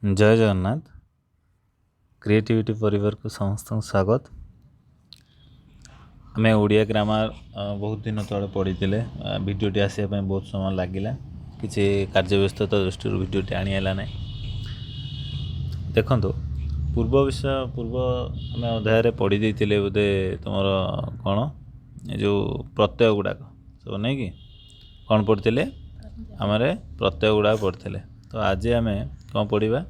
ଜୟ Jagannath. Creativity ପରିବାରକୁ ସମସ୍ତଙ୍କୁ ସ୍ୱାଗତ। ଆମେ ଓଡ଼ିଆ ଗ୍ରାମାର ବହୁତ ଦିନ ତଳେ ପଢ଼ିଥିଲେ। ଭିଡ଼ିଓଟି ଆସିବା ପାଇଁ ବହୁତ ସମୟ ଲାଗିଲା। କିଛି କାର୍ଯ୍ୟ ବ୍ୟସ୍ତତା ଦୃଷ୍ଟିରୁ ଭିଡ଼ିଓଟି ଆଣି ହେଲା ନାହିଁ। ଦେଖନ୍ତୁ, ପୂର୍ବ ବିଷୟ, ପୂର୍ବ ଆମେ ଅଧ୍ୟାୟରେ ପଢ଼ି ଦେଇଥିଲେ ବୋଧେ ତୁମର କ'ଣ ଏ ଯେଉଁ ପ୍ରତ୍ୟୟ ଗୁଡ଼ାକ ସବୁ ନାଇଁ କି? କ'ଣ ପଢ଼ିଥିଲେ ଆମେ? ପ୍ରତ୍ୟୟ ଗୁଡ଼ାକ ପଢ଼ିଥିଲେ। ତ ଆଜି ଆମେ କ'ଣ ପଢ଼ିବା?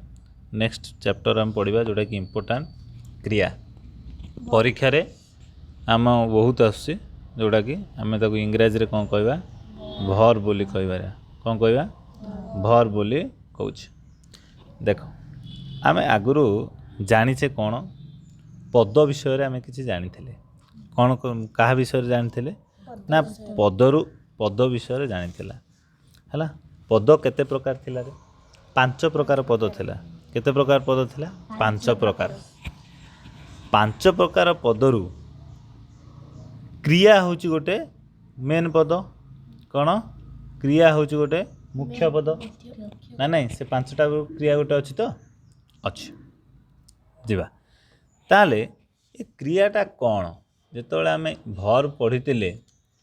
ନେକ୍ସଟ ଚାପ୍ଟର ଆମେ ପଢ଼ିବା, ଯେଉଁଟାକି ଇମ୍ପୋର୍ଟାଣ୍ଟ, କ୍ରିୟା। ପରୀକ୍ଷାରେ ଆମ ବହୁତ ଆସୁଛି, ଯେଉଁଟାକି ଆମେ ତାକୁ ଇଂରାଜୀରେ କ'ଣ କହିବା? ଭର୍ବ ବୋଲି କହିବା। କ'ଣ କହିବା? ଭର୍ବ ବୋଲି କହୁଛି। ଦେଖ, ଆମେ ଆଗରୁ ଜାଣିଛେ କ'ଣ? ପଦ ବିଷୟରେ ଆମେ କିଛି ଜାଣିଥିଲେ। କ'ଣ, କାହା ବିଷୟରେ ଜାଣିଥିଲେ ନା, ପଦରୁ, ପଦ ବିଷୟରେ ଜାଣିଥିଲା। ହେଲା, ପଦ କେତେ ପ୍ରକାର ଥିଲା ରେ? ପାଞ୍ଚ ପ୍ରକାର ପଦ ଥିଲା। କେତେ ପ୍ରକାର ପଦ ଥିଲା? ପାଞ୍ଚ ପ୍ରକାର। ପାଞ୍ଚ ପ୍ରକାର ପଦରୁ କ୍ରିୟା ହେଉଛି ଗୋଟେ ମେନ୍ ପଦ। କ'ଣ? କ୍ରିୟା ହେଉଛି ଗୋଟେ ମୁଖ୍ୟ ପଦ ନା ନାଇଁ? ସେ ପାଞ୍ଚଟା କ୍ରିୟା ଗୋଟେ ଅଛି ତ? ଅଛି। ଯିବା ତାହେଲେ, ଏ କ୍ରିୟାଟା କ'ଣ? ଯେତେବେଳେ ଆମେ ଭର୍ବ ପଢ଼ିଥିଲେ,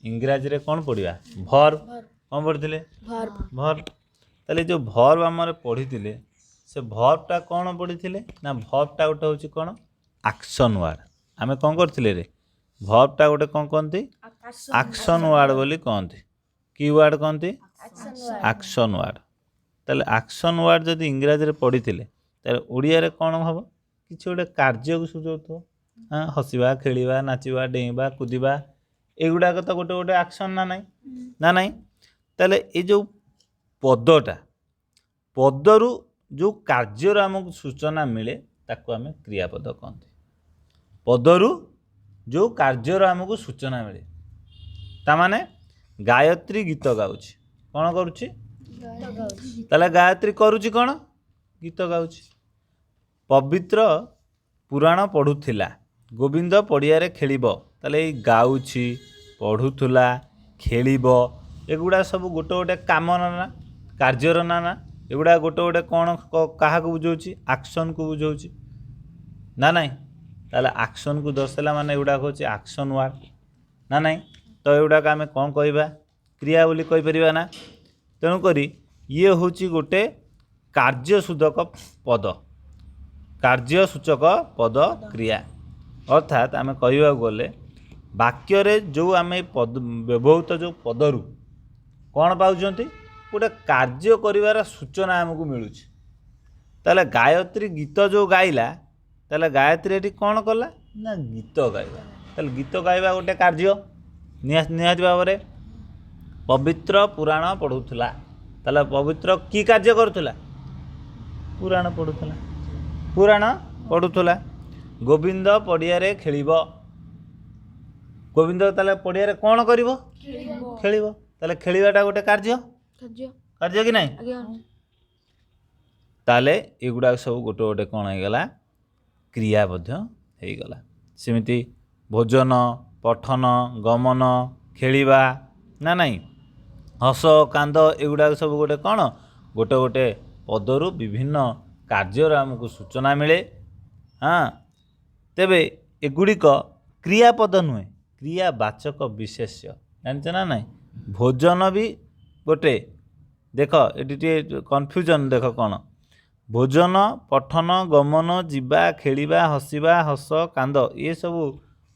ଇଂରାଜୀରେ କ'ଣ ପଢ଼ିବା? ଭର୍ବ। କ'ଣ ପଢ଼ିଥିଲେ? ଭର୍ବ। ତାହେଲେ ଯେଉଁ ଭର୍ବ ଆମର ପଢ଼ିଥିଲେ, ସେ ଭର୍ବଟା କ'ଣ ପଢ଼ିଥିଲେ ନା, ଭର୍ବଟା ଗୋଟେ ହେଉଛି କ'ଣ? Action word. ଆମେ କ'ଣ କରିଥିଲେ ରେ? ଭର୍ବଟା ଗୋଟେ କ'ଣ କହନ୍ତି? ଆକ୍ସନ୍ ୱାର୍ଡ଼ ବୋଲି କହନ୍ତି। କି ୱାର୍ଡ଼ କହନ୍ତି? Action word. ତାହେଲେ ଆକ୍ସନ୍ ୱାର୍ଡ଼ ଯଦି ଇଂରାଜୀରେ ପଢ଼ିଥିଲେ, ତାହେଲେ ଓଡ଼ିଆରେ କ'ଣ ହେବ? କିଛି ଗୋଟେ କାର୍ଯ୍ୟକୁ ସୂଚାଉଥିବ। ହଁ, ହସିବା, ଖେଳିବା, ନାଚିବା, ଡେଇଁବା, କୁଦିବା, ଏଗୁଡ଼ାକ ତ ଗୋଟେ ଗୋଟେ ଆକ୍ସନ୍ ନା ନାହିଁ? ନା ନାହିଁ? ତାହେଲେ ଏ ଯେଉଁ ପଦଟା, ପଦରୁ ଯେଉଁ କାର୍ଯ୍ୟର ଆମକୁ ସୂଚନା ମିଳେ, ତାକୁ ଆମେ କ୍ରିୟାପଦ କହନ୍ତି। ପଦରୁ ଯେଉଁ କାର୍ଯ୍ୟର ଆମକୁ ସୂଚନା ମିଳେ, ତାମାନେ ଗାୟତ୍ରୀ ଗୀତ ଗାଉଛି। କ'ଣ କରୁଛି? ତାହେଲେ ଗାୟତ୍ରୀ କରୁଛି କ'ଣ? ଗୀତ ଗାଉଛି। ପବିତ୍ର ପୁରାଣ ପଢ଼ୁଥିଲା। ଗୋବିନ୍ଦ ପଡ଼ିଆରେ ଖେଳିବ। ତାହେଲେ ଏଇ ଗାଉଛି, ପଢ଼ୁଥିଲା, ଖେଳିବ, ଏଗୁଡ଼ା ସବୁ ଗୋଟେ ଗୋଟେ କାମ ନା କାର୍ଯ୍ୟର ନା? ନା, ଏଗୁଡ଼ା ଗୋଟେ ଗୋଟେ କ'ଣ, କାହାକୁ ବୁଝାଉଛି? ଆକ୍ସନ୍କୁ ବୁଝାଉଛି ନା ନାଇଁ? ତାହେଲେ ଆକ୍ସନ୍କୁ ଦର୍ଶାଇଲା ମାନେ ଏଗୁଡ଼ାକ ହେଉଛି ଆକ୍ସନ୍ ୱାର୍ଡ଼ ନା ନାଇଁ? ତ ଏଗୁଡ଼ାକ ଆମେ କ'ଣ କହିବା? କ୍ରିୟା ବୋଲି କହିପାରିବା ନା? ତେଣୁକରି ଇଏ ହେଉଛି ଗୋଟେ କାର୍ଯ୍ୟସୂଚକ ପଦ। କାର୍ଯ୍ୟସୂଚକ ପଦ କ୍ରିୟା। ଅର୍ଥାତ୍ ଆମେ କହିବାକୁ ଗଲେ, ବାକ୍ୟରେ ଯେଉଁ ଆମେ ପଦ ବ୍ୟବହୃତ ଯେଉଁ ପଦରୁ କ'ଣ ପାଉଛନ୍ତି? ଗୋଟେ କାର୍ଯ୍ୟ କରିବାର ସୂଚନା ଆମକୁ ମିଳୁଛି। ତାହେଲେ ଗାୟତ୍ରୀ ଗୀତ ଯେଉଁ ଗାଇଲା, ତାହେଲେ ଗାୟତ୍ରୀ ଏଠି କ'ଣ କଲା ନା, ଗୀତ ଗାଇବା। ତାହେଲେ ଗୀତ ଗାଇବା ଗୋଟେ କାର୍ଯ୍ୟ ନିହାତି ଭାବରେ। ପବିତ୍ର ପୁରାଣ ପଢ଼ୁଥିଲା। ତାହେଲେ ପବିତ୍ର କି କାର୍ଯ୍ୟ କରୁଥିଲା? ପୁରାଣ ପଢ଼ୁଥିଲା। ପୁରାଣ ପଢ଼ୁଥିଲା। ଗୋବିନ୍ଦ ପଡ଼ିଆରେ ଖେଳିବ। ଗୋବିନ୍ଦ ତାହେଲେ ପଡ଼ିଆରେ କ'ଣ କରିବ? ଖେଳିବ। ତାହେଲେ ଖେଳିବାଟା ଗୋଟେ କାର୍ଯ୍ୟ। କାର୍ଯ୍ୟ କି ନାହିଁ? ତାହେଲେ ଏଗୁଡ଼ାକ ସବୁ ଗୋଟେ ଗୋଟେ କ'ଣ ହେଇଗଲା? କ୍ରିୟା ମଧ୍ୟ ହେଇଗଲା। ସେମିତି ଭୋଜନ, ପଠନ, ଗମନ, ଖେଳିବା ନା ନାହିଁ, ହସ, କାନ୍ଦ, ଏଗୁଡ଼ାକ ସବୁ ଗୋଟେ କ'ଣ? ଗୋଟେ ଗୋଟେ ପଦରୁ ବିଭିନ୍ନ କାର୍ଯ୍ୟର ଆମକୁ ସୂଚନା ମିଳେ। ହଁ, ତେବେ ଏଗୁଡ଼ିକ କ୍ରିୟାପଦ ନୁହେଁ, କ୍ରିୟାବାଚକ ବିଶେଷ୍ୟ। ଜାଣିଛ ନା ନାହିଁ? ଭୋଜନ ବି ଗୋଟେ, ଦେଖ, ଏଠି ଟିକେ କନଫ୍ୟୁଜନ୍। ଦେଖ କ'ଣ, ଭୋଜନ, ପଠନ, ଗମନ, ଯିବା, ଖେଳିବା, ହସିବା, ହସ, କାନ୍ଦ, ଏସବୁ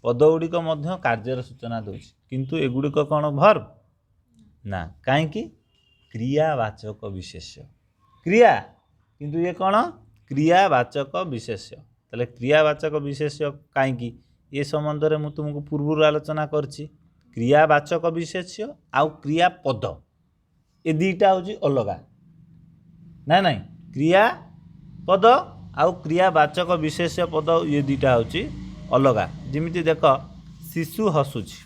ପଦ ଗୁଡ଼ିକ ମଧ୍ୟ କାର୍ଯ୍ୟର ସୂଚନା ଦେଉଛି। କିନ୍ତୁ ଏଗୁଡ଼ିକ କ'ଣ ଭର୍ବ? ନା। କାହିଁକି? କ୍ରିୟାବାଚକ ବିଶେଷ୍ୟ। କ୍ରିୟା, କିନ୍ତୁ ଇଏ କ'ଣ? କ୍ରିୟାବାଚକ ବିଶେଷ୍ୟ। ତାହେଲେ କ୍ରିୟାବାଚକ ବିଶେଷ୍ୟ କାହିଁକି? ଏ ସମ୍ବନ୍ଧରେ ମୁଁ ତୁମକୁ ପୂର୍ବରୁ ଆଲୋଚନା କରିଛି। କ୍ରିୟାବାଚକ ବିଶେଷ୍ୟ ଆଉ କ୍ରିୟାପଦ, ଏ ଦୁଇଟା ହେଉଛି ଅଲଗା ନା ନାଇଁ? କ୍ରିୟାପଦ ଆଉ କ୍ରିୟାବାଚକ ବିଶେଷ୍ୟ ପଦ, ଇଏ ଦୁଇଟା ହେଉଛି ଅଲଗା। ଯେମିତି ଦେଖ, ଶିଶୁ ହସୁଛି।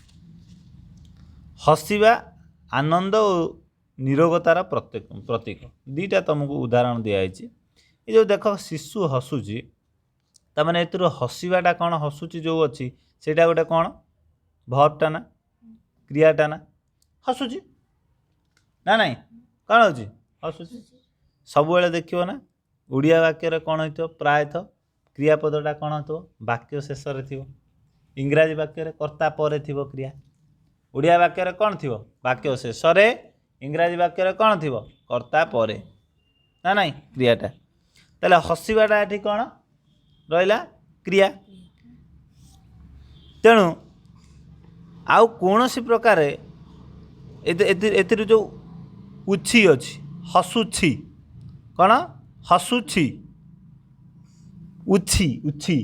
ହସିବା ଆନନ୍ଦ ଓ ନିରୋଗତାର ପ୍ରତୀକ। ଦୁଇଟା ତୁମକୁ ଉଦାହରଣ ଦିଆହେଇଛି। ଏ ଯେଉଁ ଦେଖ, ଶିଶୁ ହସୁଛି, ତାମାନେ ଏଥିରୁ ହସିବାଟା କ'ଣ? ହସୁଛି ଯେଉଁ ଅଛି, ସେଇଟା ଗୋଟେ କ'ଣ? ଭର୍ବଟା ନା କ୍ରିୟାଟା ନା? ହସୁଛି ନା ନାଇଁ? କ'ଣ ହେଉଛି? ହସୁଛି। ସବୁବେଳେ ଦେଖିବ ନା। ଓଡ଼ିଆ ବାକ୍ୟରେ କ'ଣ ହେଇଥିବ? ପ୍ରାୟତଃ କ୍ରିୟାପଦଟା କ'ଣ ହେଇଥିବ? ବାକ୍ୟ ଶେଷରେ ଥିବ। ଇଂରାଜୀ ବାକ୍ୟରେ କର୍ତ୍ତା ପରେ ଥିବ କ୍ରିୟା। ଓଡ଼ିଆ ବାକ୍ୟରେ କ'ଣ ଥିବ? ବାକ୍ୟ ଶେଷରେ। ଇଂରାଜୀ ବାକ୍ୟରେ କ'ଣ ଥିବ? କର୍ତ୍ତା ପରେ, ନା ନାଇଁ କ୍ରିୟାଟା। ତାହେଲେ ହସିବାଟା ଏଠି କ'ଣ ରହିଲା? କ୍ରିୟା। ତେଣୁ ଆଉ କୌଣସି ପ୍ରକାରେ ଏଥିରୁ ଯେଉଁ ଉଛି ଅଛି, ହସୁଛି, କ'ଣ ହସୁଛି, ଉଛି ଉଛି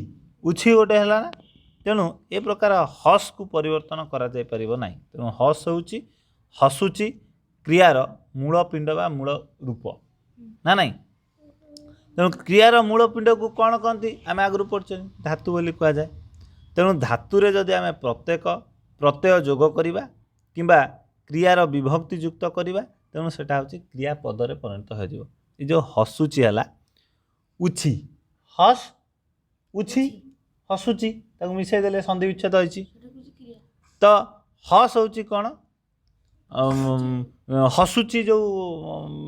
ଉଛି ଗୋଟେ ହେଲା ନା। ତେଣୁ ଏ ପ୍ରକାର ହସ୍କୁ ପରିବର୍ତ୍ତନ କରାଯାଇପାରିବ ନାହିଁ। ତେଣୁ ହସ୍ ହେଉଛି ହସୁଛି କ୍ରିୟାର ମୂଳ ପିଣ୍ଡ ବା ମୂଳ ରୂପ, ନା ନାଇଁ? ତେଣୁ କ୍ରିୟାର ମୂଳ ପିଣ୍ଡକୁ କ'ଣ କହନ୍ତି? ଆମେ ଆଗରୁ ପଢ଼ିଛନ୍ତି, ଧାତୁ ବୋଲି କୁହାଯାଏ। ତେଣୁ ଧାତୁରେ ଯଦି ଆମେ ପ୍ରତ୍ୟେକ ପ୍ରତ୍ୟୟ ଯୋଗ କରିବା କିମ୍ବା କ୍ରିୟାର ବିଭକ୍ତି ଯୁକ୍ତ କରିବା, ତେଣୁ ସେଟା ହେଉଛି କ୍ରିୟାପଦରେ ପରିଣତ ହୋଇଯିବ। ଏ ଯେଉଁ ହସୁଛି ହେଲା ଉଛି, ହସ୍ ଉଛି, ହସୁଛି, ତାକୁ ମିଶାଇ ଦେଲେ ସନ୍ଧି ବିଚ୍ଛେଦ ହେଇଛି। ତ ହସ୍ ହେଉଛି କ'ଣ? ହସୁଛି ଯେଉଁ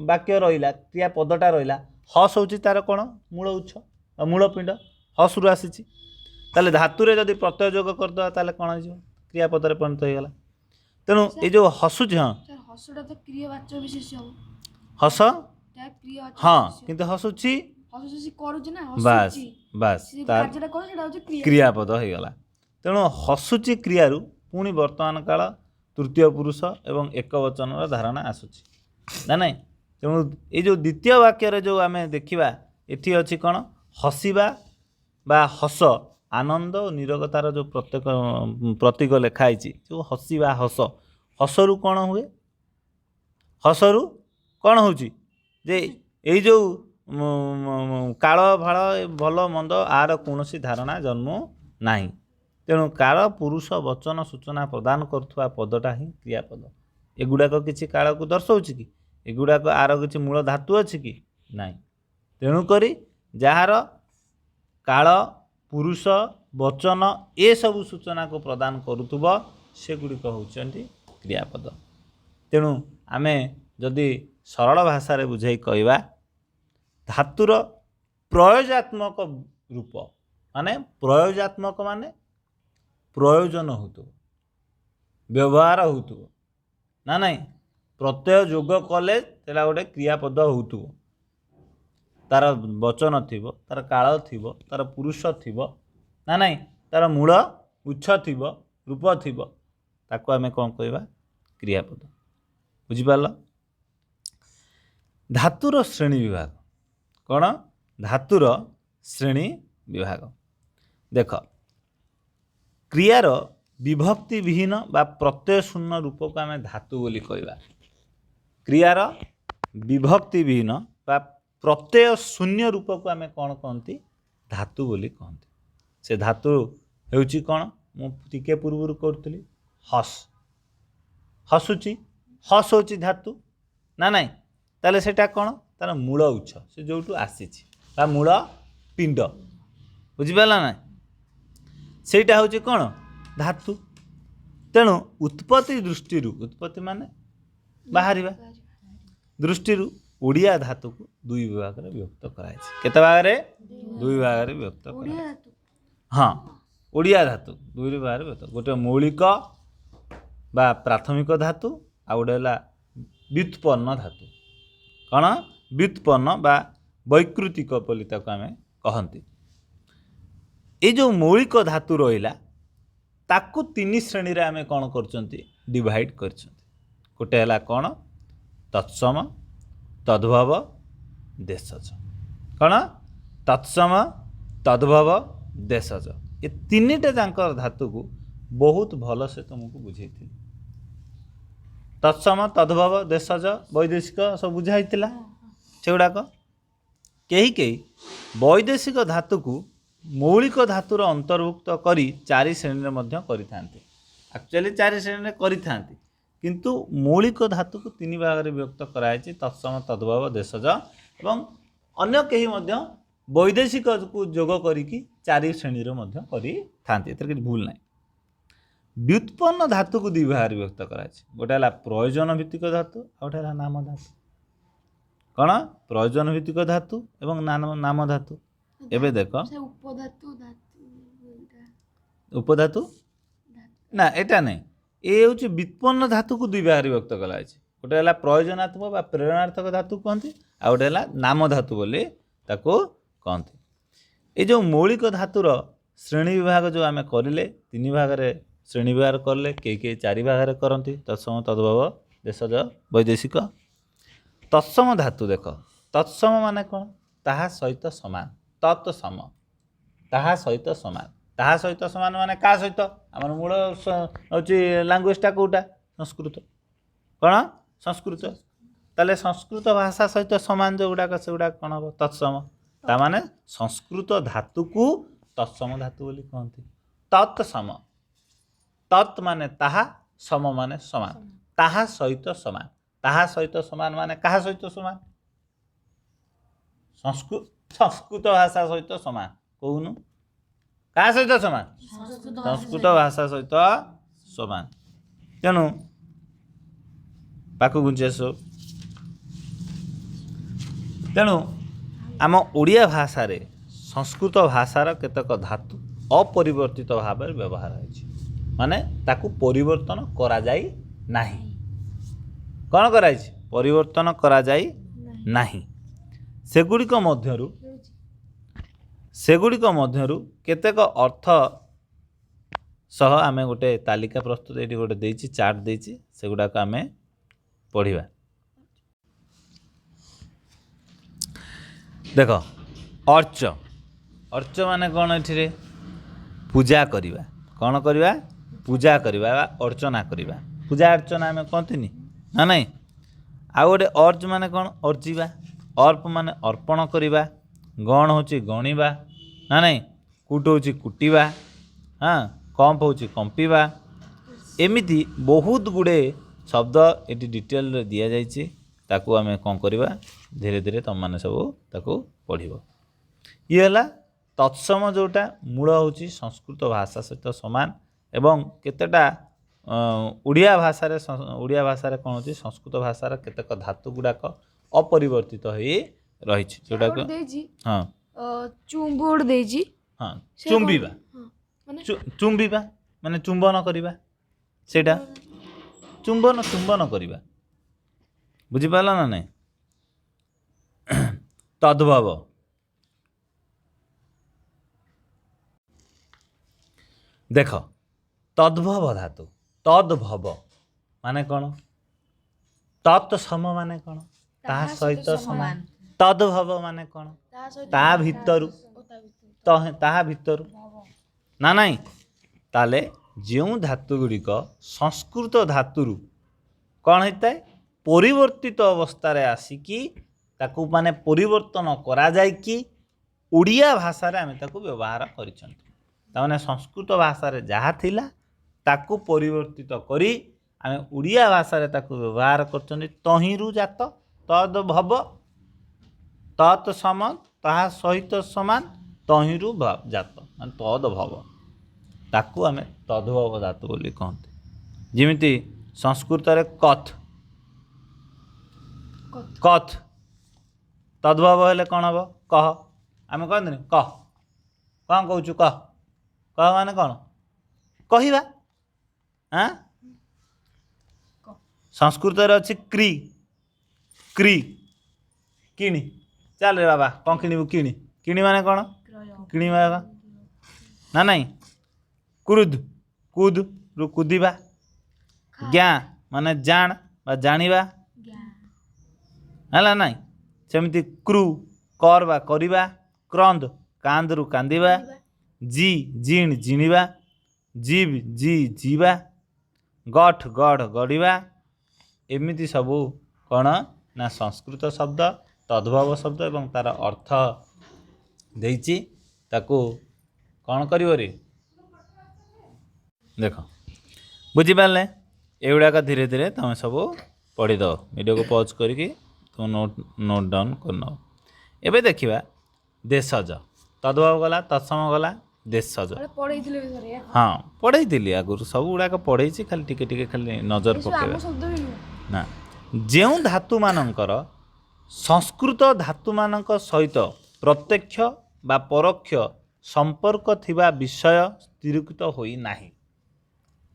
ବାକ୍ୟ ରହିଲା, କ୍ରିୟାପଦଟା ରହିଲା, ହସ୍ ହେଉଛି ତାର କ'ଣ? ମୂଳ ଉତ୍ସ, ମୂଳ ପିଣ୍ଡ, ହସ୍ରୁ ଆସିଛି। ତାହେଲେ ଧାତୁରେ ଯଦି ପ୍ରତ୍ୟୟ ଯୋଗ କରିଦେବା, ତାହେଲେ କ'ଣ ହେଇଯିବ? କ୍ରିୟାପଦରେ ପରିଣତ ହେଇଗଲା। ତେଣୁ ଏ ଯେଉଁ ହସୁଛି, ହଁ। ସାର୍, ହସଟା ତ କ୍ରିୟାବାଚକ ବିଶେଷ୍ୟ ହବ। ହସ। ଟା କ୍ରିୟାବାଚକ ହଁ। ବିଶେଷ୍ୟ। କିନ୍ତୁ ହସୁଛି। ହସୁଛି, ସେ କରୁଛି ନା। ବାସ୍। ହସୁଛି। ବାସ୍। ସେ ତା କାର୍ଯ୍ୟଟା କରୁଛି, ସେଟା ହଉଛି କ୍ରିୟା। କ୍ରିୟାପଦ ହେଇଗଲା। ତେଣୁ ହସୁଛି କ୍ରିୟାରୁ ପୁଣି ବର୍ତ୍ତମାନ କାଳ ତୃତୀୟ ପୁରୁଷ ଏବଂ ଏକ ବଚନର ଧାରଣା ଆସୁଛି, ନା ନାଇଁ? ତେଣୁ ଏଇ ଯେଉଁ ଦ୍ୱିତୀୟ ବାକ୍ୟରେ ଯେଉଁ ଆମେ ଦେଖିବା, ଏଠି ଅଛି କ'ଣ? ହସିବା ବା ହସ, ଆନନ୍ଦ ଓ ନିରବତାର ଯେଉଁ ପ୍ରତ୍ୟେକ ପ୍ରତୀକ ଲେଖା ହେଇଛି, ଯେଉଁ ହସିବା ହସ, ହସରୁ କ'ଣ ହୁଏ? ହସରୁ କ'ଣ ହେଉଛି ଯେ ଏଇ ଯେଉଁ କାଳ ଫାଳ, ଭଲ ମନ୍ଦ ଆର କୌଣସି ଧାରଣା ଜନ୍ମ ନାହିଁ। ତେଣୁ କାଳ ପୁରୁଷ ବଚନ ସୂଚନା ପ୍ରଦାନ କରୁଥିବା ପଦଟା ହିଁ କ୍ରିୟାପଦ। ଏଗୁଡ଼ାକ କିଛି କାଳକୁ ଦର୍ଶାଉଛି କି? ଏଗୁଡ଼ାକ ଆର କିଛି ମୂଳ ଧାତୁ ଅଛି କି? ନାହିଁ। ତେଣୁକରି ଯାହାର କାଳ ପୁରୁଷ ବଚନ ଏସବୁ ସୂଚନାକୁ ପ୍ରଦାନ କରୁଥିବ, ସେଗୁଡ଼ିକ ହେଉଛନ୍ତି କ୍ରିୟାପଦ। ତେଣୁ ଆମେ ଯଦି ସରଳ ଭାଷାରେ ବୁଝାଇ କହିବା, ଧାତୁର ପ୍ରୟୋଜାତ୍ମକ ରୂପ ମାନେ, ପ୍ରୟୋଜାତ୍ମକ ମାନେ ପ୍ରୟୋଜନ ହେଉଥିବ, ବ୍ୟବହାର ହେଉଥିବ, ନା ନାଇଁ? ପ୍ରତ୍ୟୟ ଯୋଗ କଲେ ସେଟା ଗୋଟେ କ୍ରିୟାପଦ ହେଉଥିବ, ତାର ବଚନ ଥିବ, ତାର କାଳ ଥିବ, ତାର ପୁରୁଷ ଥିବ, ନା ନାଇଁ? ତାର ମୂଳ ଉତ୍ସ ଥିବ, ରୂପ ଥିବ, ତାକୁ ଆମେ କ'ଣ କହିବା? କ୍ରିୟାପଦ। ବୁଝିପାରିଲ? ଧାତୁର ଶ୍ରେଣୀ ବିଭାଗ କ'ଣ? ଧାତୁର ଶ୍ରେଣୀ ବିଭାଗ ଦେଖ, କ୍ରିୟାର ବିଭକ୍ତି ବିହୀନ ବା ପ୍ରତ୍ୟୟ ଶୂନ୍ୟ ରୂପକୁ ଆମେ ଧାତୁ ବୋଲି କହିବା। କ୍ରିୟାର ବିଭକ୍ତି ବିହୀନ ବା ପ୍ରତ୍ୟୟ ଶୂନ୍ୟ ରୂପକୁ ଆମେ କ'ଣ କହନ୍ତି? ଧାତୁ ବୋଲି କହନ୍ତି। ସେ ଧାତୁ ହେଉଛି କ'ଣ? ମୁଁ ଟିକେ ପୂର୍ବରୁ କରୁଥିଲି, ହସ୍, ହସୁଛି, ହସ୍ ହେଉଛି ଧାତୁ, ନା ନାଇଁ? ତାହେଲେ ସେଇଟା କ'ଣ? ତାର ମୂଳ ଉତ୍ସ, ସେ ଯେଉଁଠୁ ଆସିଛି ବା ମୂଳ ପିଣ୍ଡ, ବୁଝିପାରିଲା ନା? ସେଇଟା ହେଉଛି କ'ଣ? ଧାତୁ। ତେଣୁ ଉତ୍ପତ୍ତି ଦୃଷ୍ଟିରୁ, ଉତ୍ପତ୍ତି ମାନେ ବାହାରିବା ଦୃଷ୍ଟିରୁ, ଓଡ଼ିଆ ଧାତୁକୁ ଦୁଇ ବିଭାଗରେ ବିଭକ୍ତ କରାଯାଇଛି। କେତେ ଭାଗରେ? ଦୁଇ ଭାଗରେ ବିଭକ୍ତ ଓଡ଼ିଆ କରାଯାଇଛି। ଧାତୁ? ହଁ, ଓଡ଼ିଆ ଧାତୁ ଦୁଇ ଭାଗରେ ବିଭକ୍ତ। ଗୋଟେ ମୌଳିକ ବା ପ୍ରାଥମିକ ଧାତୁ, ଆଉ ଗୋଟେ ହେଲା ବ୍ୟୁତ୍ପନ୍ନ ଧାତୁ। କ'ଣ? ବ୍ୟୁତ୍ପନ୍ନ ବା ବୈକୃତିକ ବୋଲି ତାକୁ ଆମେ କହନ୍ତି। ଏଇ ଯେଉଁ ମୌଳିକ ଧାତୁ ରହିଲା, ତାକୁ ତିନି ଶ୍ରେଣୀରେ ଆମେ କ'ଣ କରୁଛନ୍ତି? ଡିଭାଇଡ଼ କରିଛନ୍ତି। ଗୋଟେ ହେଲା କ'ଣ? ତତ୍ସମ, ତଦ୍ଭବ, ଦେଶଜ। କ'ଣ? ତତ୍ସମ, ତଦ୍ଭବ, ଦେଶଜ। ଏ ତିନିଟା ଯାଙ୍କର ଧାତୁକୁ ବହୁତ ଭଲସେ ତୁମକୁ ବୁଝେଇଥିଲି। ତତ୍ସମ, ତଦ୍ଭବ, ଦେଶଜ, ବୈଦେଶିକ ସବୁ ବୁଝା ହେଇଥିଲା ସେଗୁଡ଼ାକ। କେହି କେହି ବୈଦେଶିକ ଧାତୁକୁ ମୌଳିକ ଧାତୁର ଅନ୍ତର୍ଭୁକ୍ତ କରି ଚାରି ଶ୍ରେଣୀରେ ମଧ୍ୟ କରିଥାନ୍ତି। ଆକ୍ଚୁଆଲି ଚାରି ଶ୍ରେଣୀରେ କରିଥାନ୍ତି, କିନ୍ତୁ ମୌଳିକ ଧାତୁକୁ ତିନି ଭାଗରେ ବିଭକ୍ତ କରାଯାଇଛି, ତତ୍ସମ, ତଦ୍ଭବ, ଦେଶଜ। ଏବଂ ଅନ୍ୟ କେହି ମଧ୍ୟ ବୈଦେଶିକକୁ ଯୋଗ କରିକି ଚାରି ଶ୍ରେଣୀରେ ମଧ୍ୟ କରିଥାନ୍ତି, ଏଥିରେ କିଛି ଭୁଲ ନାହିଁ। ବ୍ୟୁତ୍ପନ୍ନ ଧାତୁକୁ ଦୁଇ ଭାଗରେ ବିଭକ୍ତ କରାଯାଇଛି। ଗୋଟେ ହେଲା ପ୍ରୟୋଜନ ଭିତ୍ତିକ ଧାତୁ, ଆଉ ଗୋଟେ ହେଲା ନାମ ଧାତୁ। କ'ଣ? ପ୍ରୟୋଜନ ଭିତ୍ତିକ ଧାତୁ ଏବଂ ନାମ ଧାତୁ। ଏବେ ଦେଖ, ସେ ଉପଧାତୁ, ଧାତୁ ଏଇଟା। ଉପଧାତୁ ନା, ଏଇଟା ନାହିଁ। ଏ ହେଉଛି ବ୍ୟୁତ୍ପନ୍ନ ଧାତୁକୁ ଦୁଇ ଭାଗରେ ବିଭକ୍ତ କରାଯାଇଛି। ଗୋଟେ ହେଲା ପ୍ରୟୋଜନାତ୍ମକ ବା ପ୍ରେରଣାର୍ଥକ ଧାତୁ କୁହନ୍ତି, ଆଉ ଗୋଟେ ହେଲା ନାମ ଧାତୁ ବୋଲି ତାକୁ କହନ୍ତି। ଏଇ ଯେଉଁ ମୌଳିକ ଧାତୁର ଶ୍ରେଣୀ ବିଭାଗ ଯେଉଁ ଆମେ କରିଲେ, ତିନି ଭାଗରେ ଶ୍ରେଣୀ ବିଭାଗ କଲେ, କେହି କେହି ଚାରି ଭାଗରେ କରନ୍ତି: ତତ୍ସମ, ତଦ୍ଭବ, ଦେଶଜ, ବୈଦେଶିକ। ତତ୍ସମ ଧାତୁ ଦେଖ, ତତ୍ସମ ମାନେ କ'ଣ? ତାହା ସହିତ ସମାନ। ତତ୍ ସମ, ତାହା ସହିତ ସମାନ। ତାହା ସହିତ ସମାନ ମାନେ କାହା ସହିତ? ଆମର ମୂଳ ହେଉଛି ଲାଙ୍ଗୁଏଜଟା କେଉଁଟା? ସଂସ୍କୃତ। କ'ଣ? ସଂସ୍କୃତ। ତାହେଲେ ସଂସ୍କୃତ ଭାଷା ସହିତ ସମାନ ଯେଉଁଗୁଡ଼ାକ, ସେଗୁଡ଼ାକ କ'ଣ ହେବ? ତତ୍ସମ। ତାମାନେ ସଂସ୍କୃତ ଧାତୁକୁ ତତ୍ସମ ଧାତୁ ବୋଲି କହନ୍ତି। ତତ୍ ସମ, ତତ୍ ମାନେ ତାହା, ସମ ମାନେ ସମାନ, ତାହା ସହିତ ସମାନ। ତାହା ସହିତ ସମାନ ମାନେ କାହା ସହିତ ସମାନ? ସଂସ୍କୃତ ଭାଷା ସହିତ ସମାନ। କହୁନୁ, କାହା ସହିତ ସମାନ? ସଂସ୍କୃତ ଭାଷା ସହିତ ସମାନ। ତେଣୁ ପାଖକୁ ଘୁଞ୍ଚି ଆସ। ତେଣୁ ଆମ ଓଡ଼ିଆ ଭାଷାରେ ସଂସ୍କୃତ ଭାଷାର କେତେକ ଧାତୁ ଅପରିବର୍ତ୍ତିତ ଭାବରେ ବ୍ୟବହାର ହେଇଛି, ମାନେ ତାକୁ ପରିବର୍ତ୍ତନ କରାଯାଇ ନାହିଁ। କ'ଣ କରାଯାଇଛି? ପରିବର୍ତ୍ତନ କରାଯାଇ ନାହିଁ। ସେଗୁଡ଼ିକ ମଧ୍ୟରୁ କେତେକ ଅର୍ଥ ସହ ଆମେ ଗୋଟେ ତାଲିକା ପ୍ରସ୍ତୁତ ଏଇଠି ଗୋଟେ ଦେଇଛି, ଚାର୍ଟ ଦେଇଛି, ସେଗୁଡ଼ାକ ଆମେ ପଢ଼ିବା। ଦେଖ, ଅର୍ଚ୍ଚ। ଅର୍ଚ୍ଚ ମାନେ କ'ଣ? ଏଠିରେ ପୂଜା କରିବା। କ'ଣ କରିବା? ପୂଜା କରିବା ବା ଅର୍ଚ୍ଚନା କରିବା। ପୂଜା ଅର୍ଚ୍ଚନା ଆମେ କହନ୍ତିନି ନା ନାଇଁ? ଆଉ ଗୋଟେ ଅର୍ଜ ମାନେ କ'ଣ? ଅର୍ଜିବା। ଅର୍ପ ମାନେ ଅର୍ପଣ କରିବା। ଗଣ ହେଉଛି ଗଣିବା ନା ନାଇଁ? କୁଟ ହେଉଛି କୁଟିବା। ହଁ, କମ୍ପ ହେଉଛି କମ୍ପିବା। ଏମିତି ବହୁତ ଗୁଡ଼ିଏ ଶବ୍ଦ ଏଠି ଡିଟେଲରେ ଦିଆଯାଇଛି। ତାକୁ ଆମେ କ'ଣ କରିବା? ଧୀରେ ଧୀରେ ତୁମମାନେ ସବୁ ତାକୁ ପଢ଼ିବ। ଇଏ ହେଲା ତତ୍ସମ, ଯେଉଁଟା ମୂଳ ହେଉଛି ସଂସ୍କୃତ ଭାଷା ସହିତ ସମାନ ଏବଂ କେତେଟା ଓଡ଼ିଆ ଭାଷାରେ କ'ଣ ହେଉଛି, ସଂସ୍କୃତ ଭାଷାର କେତେକ ଧାତୁ ଗୁଡ଼ାକ ଅପରିବର୍ତ୍ତିତ ହେଇ ରହିଛି, ଯେଉଁଟାକୁ ଗୋଟେ ଦେଇଛି। ହଁ। ଚୁମ୍ବୁ ଗୋଟେ ଦେଇଛି। ହଁ। ସେ କ'ଣ? ଚୁମ୍ବିବା। ହଁ, ମାନେ ଚୁମ୍ବିବା ମାନେ ଚୁମ୍ବନ କରିବା। ସେଇଟା ଚୁମ୍ବନ କରିବା। ବୁଝିପାରିଲ ନା ନାଇଁ? ତଦ୍ଭବ। ଦେଖ, ତଦ୍ଭବ ଧାତୁ। ତଦ୍ଭବ ମାନେ କ'ଣ? ତତ୍ ସମ ମାନେ କ'ଣ? ତାହା ସହିତ ସମାନ। ତଦ୍ଭବ ମାନେ କ'ଣ? ତା ସହିତ ତା ଭିତରୁ। ଓ ତା ଭିତରୁ। ତାହା ଭିତରୁ ନା ନାଇଁ? ତାହେଲେ ଯେଉଁ ଧାତୁ ଗୁଡ଼ିକ ସଂସ୍କୃତ ଧାତୁରୁ କ'ଣ ହେଇଥାଏ, ପରିବର୍ତ୍ତିତ ଅବସ୍ଥାରେ ଆସିକି ତାକୁ ମାନେ ପରିବର୍ତ୍ତନ କରାଯାଇକି ଓଡ଼ିଆ ଭାଷାରେ ଆମେ ତାକୁ ବ୍ୟବହାର କରିଛନ୍ତି। ତାମାନେ ସଂସ୍କୃତ ଭାଷାରେ ଯାହା ଥିଲା, ତାକୁ ପରିବର୍ତ୍ତିତ କରି ଆମେ ଓଡ଼ିଆ ଭାଷାରେ ତାକୁ ବ୍ୟବହାର କରୁଛନ୍ତି। ତହିଁରୁ ଜାତ ତଦ୍ଭବ। ତତ୍ ସମ, ତାହା ସହିତ ସମାନ, ତହିଁରୁ ଜାତ ମାନେ ତଦ୍ଭବ। ତାକୁ ଆମେ ତଦ୍ଭବ ଧାତୁ ବୋଲି କହନ୍ତି। ଯେମିତି ସଂସ୍କୃତରେ କଥ୍। କଥ। କଥ୍ ତଦ୍ଭବ ହେଲେ କ'ଣ ହେବ? କହ। ଆମେ କହନ୍ତିନି, କହ, କ'ଣ କହୁଛୁ କହ। କହ ମାନେ କ'ଣ? କହିବା। ଆଁ କହ। ସଂସ୍କୃତରେ ଅଛି କ୍ରି। କ୍ରି, କିଣି। ଚାଲ ରେ ବାବା, କ'ଣ କିଣିବୁ? କିଣି। କିଣି ମାନେ କ'ଣ? କିଣିବା ନା ନାଇଁ? କୁରୁଦ, କୁଦ ରୁ କୁଦିବା। ଜ୍ଞା ମାନେ ଜାଣ ବା ଜାଣିବା। ହେଲା ନାଇଁ? ସେମିତି କ୍ରୁ, କର ବା କରିବା। କ୍ରନ୍ଦ, କାନ୍ଦରୁ କାନ୍ଦିବା। ଜି, ଜିଣ, ଜିଣିବା। ଜିବ୍, ଜି, ଯିବା। ଗଠ, ଗଢ଼, ଗଢ଼ିବା। ଏମିତି ସବୁ କ'ଣ ନା ସଂସ୍କୃତ ଶବ୍ଦ, ତଦ୍ଭବ ଶବ୍ଦ ଏବଂ ତାର ଅର୍ଥ ଦେଇଛି। ତାକୁ କ'ଣ କରିବ ରେ? ଦେଖ, ବୁଝିପାରିଲେ? ଏଗୁଡ଼ାକ ଧୀରେ ଧୀରେ ତୁମେ ସବୁ ପଢ଼ିଦେବ। ଭିଡ଼ିଓକୁ ପଜ୍ କରିକି ତୁମ ନୋଟ୍ ଡାଉନ୍ କରିନେବ। ଏବେ ଦେଖିବା ଦେଶଜ। ତଦ୍ଭବ ଗଲା, ତତ୍ସମ ଗଲା, ଦେଶଜ। ଗୋଟେ ପଢେଇଥିଲେ ବି ଥରେ। ହଁ, ପଢ଼େଇଥିଲି ଆଗରୁ, ସବୁ ଗୁଡ଼ାକ ପଢ଼େଇଛି। ଖାଲି ଟିକେ ଟିକେ ଖାଲି ନଜର ଏସବୁ ପକାଇବା। ଆମ ଶବ୍ଦ ବି ନୁହଁ। ନା, ଯେଉଁ ଧାତୁମାନଙ୍କର ସଂସ୍କୃତ ଧାତୁମାନଙ୍କ ସହିତ ପ୍ରତ୍ୟକ୍ଷ ବା ପରୋକ୍ଷ ସମ୍ପର୍କ ଥିବା ବିଷୟ ସ୍ଥିରୀକୃତ ହୋଇନାହିଁ।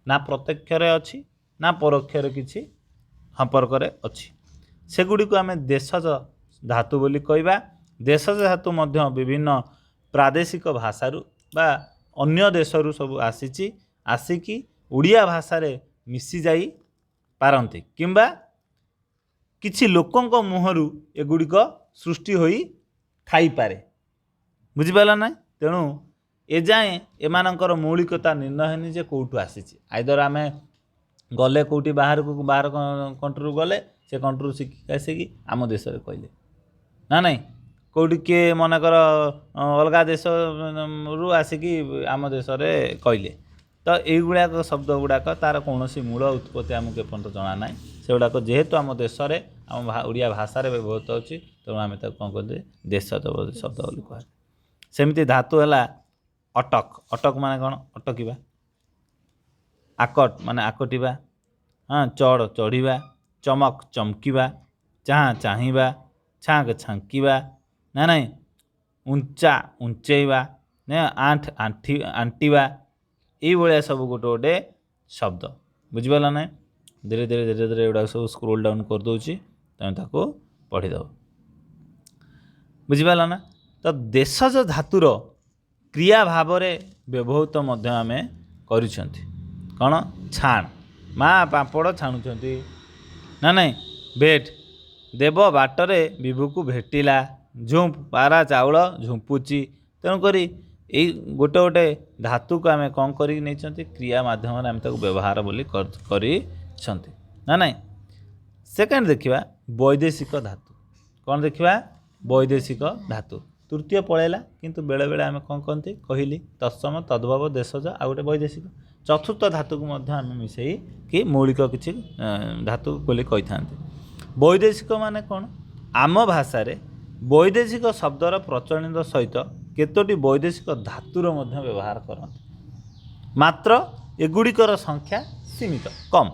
ନା ପ୍ରତ୍ୟକ୍ଷରେ ଅଛି, ନା ପରୋକ୍ଷରେ କିଛି ସମ୍ପର୍କରେ ଅଛି। ସେଗୁଡ଼ିକୁ ଆମେ ଦେଶଜ ଧାତୁ ବୋଲି କହିବା। ଦେଶଜ ଧାତୁ ମଧ୍ୟ ବିଭିନ୍ନ ପ୍ରାଦେଶିକ ଭାଷାରୁ ବା ଅନ୍ୟ ଦେଶରୁ ସବୁ ଆସିଛି, ଆସିକି ଓଡ଼ିଆ ଭାଷାରେ ମିଶି ଯାଇ ପାରନ୍ତି କିମ୍ବା କିଛି ଲୋକଙ୍କ ମୁହଁରୁ ଏଗୁଡ଼ିକ ସୃଷ୍ଟି ହୋଇ ଥାଇପାରେ। ବୁଝିପାରିଲ ନା? ତେଣୁ ଏଯାଏଁ ଏମାନଙ୍କର ମୌଳିକତା ନିର୍ଣ୍ଣୟ ହେଇନି ଯେ କେଉଁଠୁ ଆସିଛି। ଆଇଦର ଆମେ ଗଲେ କେଉଁଠି ବାହାରକୁ, ବାହାର କଣ୍ଟ୍ରିରୁ ଗଲେ, ସେ କଣ୍ଟ୍ରିରୁ ଶିଖିକି ଆସିକି ଆମ ଦେଶରେ କହିଲେ ନା ନାଇଁ, କେଉଁଠି କିଏ ମନେକର ଅଲଗା ଦେଶରୁ ଆସିକି ଆମ ଦେଶରେ କହିଲେ, ତ ଏଇଗୁଡ଼ାକ ଶବ୍ଦ ଗୁଡ଼ାକ ତାର କୌଣସି ମୂଳ ଉତ୍ପତ୍ତି ଆମକୁ ଏପର୍ଯ୍ୟନ୍ତ ଜଣା ନାହିଁ। ସେଗୁଡ଼ାକ ଯେହେତୁ ଆମ ଦେଶରେ ଆମ ଓଡ଼ିଆ ଭାଷାରେ ବ୍ୟବହୃତ ଅଛି, ତେଣୁ ଆମେ ତାକୁ କ'ଣ କହନ୍ତି? ଦେଶଜ ଶବ୍ଦ ବୋଲି କୁହାଯାଏ। ସେମିତି ଧାତୁ ହେଲା ଅଟକ। ଅଟକ ମାନେ କ'ଣ? ଅଟକିବା। ଆକଟ ମାନେ ଆକଟିବା। ହଁ, ଚଢ଼ ଚଢ଼ିବା, ଚମକ ଚମକିବା, ଚାହାଁ ଚାହିଁବା, ଛାଙ୍କ ଛାଙ୍କିବା, ନା ନାଇଁ, ଉଞ୍ଚା ଉଞ୍ଚେଇବା, ନା ଆଣ୍ଠ ଆଣ୍ଠି ଆଣ୍ଟିବା, ଏଇଭଳିଆ ସବୁ ଗୋଟେ ଗୋଟେ ଶବ୍ଦ। ବୁଝିପାରିଲ ନା? ଧୀରେ ଧୀରେ ଧୀରେ ଧୀରେ ଏଗୁଡ଼ାକ ସବୁ ସ୍କ୍ରୋଲ୍ ଡାଉନ୍ କରିଦେଉଛି, ତୁମେ ତାକୁ ପଢ଼ିଦେବ। ବୁଝିପାରିଲ ନା? ତ ଦେଶଜ ଧାତୁର କ୍ରିୟା ଭାବରେ ବ୍ୟବହୃତ ମଧ୍ୟ ଆମେ କରିଛନ୍ତି। କ'ଣ? ଛାଣ, ମା ପାମ୍ପଡ଼ ଛାଣୁଛନ୍ତି, ନା ନାଇଁ? ଭେଟ, ଦେବ ବାଟରେ ବିଭୁକୁ ଭେଟିଲା, ଝୁମ୍ପ ପାରା ଚାଉଳ ଝୁମ୍ପୁଛି। ତେଣୁକରି ଏଇ ଗୋଟେ ଗୋଟେ ଧାତୁକୁ ଆମେ କ'ଣ କରିକି ନେଇଛନ୍ତି? କ୍ରିୟା ମାଧ୍ୟମରେ ଆମେ ତାକୁ ବ୍ୟବହାର ବୋଲି କରିଛନ୍ତି, ନା ନାଇଁ? ସେକେଣ୍ଡ ଦେଖିବା ବୈଦେଶିକ ଧାତୁ। କ'ଣ ଦେଖିବା? ବୈଦେଶିକ ଧାତୁ। ତୃତୀୟ ପଳେଇଲା, କିନ୍ତୁ ବେଳେବେଳେ ଆମେ କ'ଣ କହନ୍ତି କହିଲି, ତତ୍ସମ, ତଦ୍ଭବ, ଦେଶଜ, ଆଉ ଗୋଟେ ବୈଦେଶିକ। ଚତୁର୍ଥ ଧାତୁକୁ ମଧ୍ୟ ଆମେ ମିଶେଇକି ମୌଳିକ କିଛି ଧାତୁ ବୋଲି କହିଥାନ୍ତି। ବୈଦେଶିକ ମାନେ କ'ଣ? ଆମ ଭାଷାରେ ବୈଦେଶିକ ଶବ୍ଦର ପ୍ରଚଳନ ସହିତ କେତୋଟି ବୈଦେଶିକ ଧାତୁର ମଧ୍ୟ ବ୍ୟବହାର କରନ୍ତି, ମାତ୍ର ଏଗୁଡ଼ିକର ସଂଖ୍ୟା ସୀମିତ, କମ୍।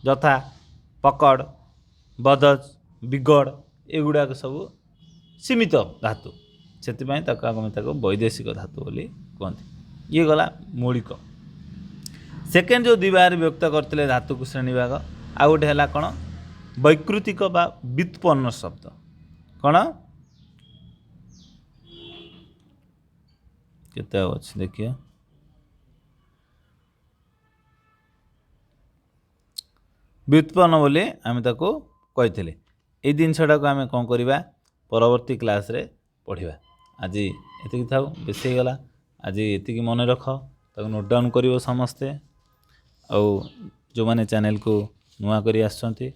ଯଥା ପକଡ଼, ବଦଜ, ବିଗଡ଼, ଏଗୁଡ଼ାକ ସବୁ ସୀମିତ ଧାତୁ, ସେଥିପାଇଁ ତାକୁ ଆମେ ତାକୁ ବୈଦେଶିକ ଧାତୁ ବୋଲି କୁହନ୍ତି। ଇଏ ଗଲା ମୌଳିକ। ସେକେଣ୍ଡ ଯେଉଁ ଦୁଇ ଭାଗରେ ବିଭକ୍ତ କରିଥିଲେ ଧାତୁକୁ ଶ୍ରେଣୀ ଭାଗ, ଆଉ ଗୋଟେ ହେଲା କ'ଣ? ବୈକୃତିକ ବା ବ୍ୟୁତ୍ପନ୍ନ ଶବ୍ଦ। କ'ଣ କେତେ ଆଉ ଅଛି ଦେଖିବା। ବ୍ୟୁତ୍ପନ୍ନ ବୋଲି ଆମେ ତାକୁ କହିଥିଲେ। ଏଇ ଜିନିଷଟାକୁ ଆମେ କ'ଣ କରିବା? ପରବର୍ତ୍ତୀ କ୍ଲାସ୍ରେ ପଢ଼ିବା। ଆଜି ଏତିକି ଥାଉ, ବେଶୀ ହେଇଗଲା। ଆଜି ଏତିକି ମନେ ରଖ, ତାକୁ ନୋଟ୍ ଡାଉନ୍ କରିବ ସମସ୍ତେ। ଆଉ ଯେଉଁମାନେ ଚ୍ୟାନେଲ୍କୁ ନୂଆ କରି ଆସିଛନ୍ତି,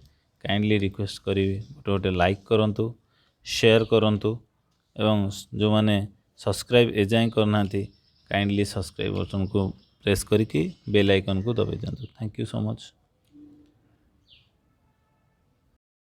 କାଇଣ୍ଡଲି ରିକ୍ୱେଷ୍ଟ କରିବି ଗୋଟେ ଗୋଟେ ଲାଇକ୍ କରନ୍ତୁ, ସେୟାର କରନ୍ତୁ, ଏବଂ ଯେଉଁମାନେ ସବସ୍କ୍ରାଇବ୍ ଏଯାଏଁ କରିନାହାନ୍ତି, କାଇଣ୍ଡଲି ସବସ୍କ୍ରାଇବ୍ ବଟନ୍କୁ ପ୍ରେସ୍ କରିକି ବେଲ୍ ଆଇକନ୍କୁ ଦବାଇ ଦିଅନ୍ତୁ। Thank you so much.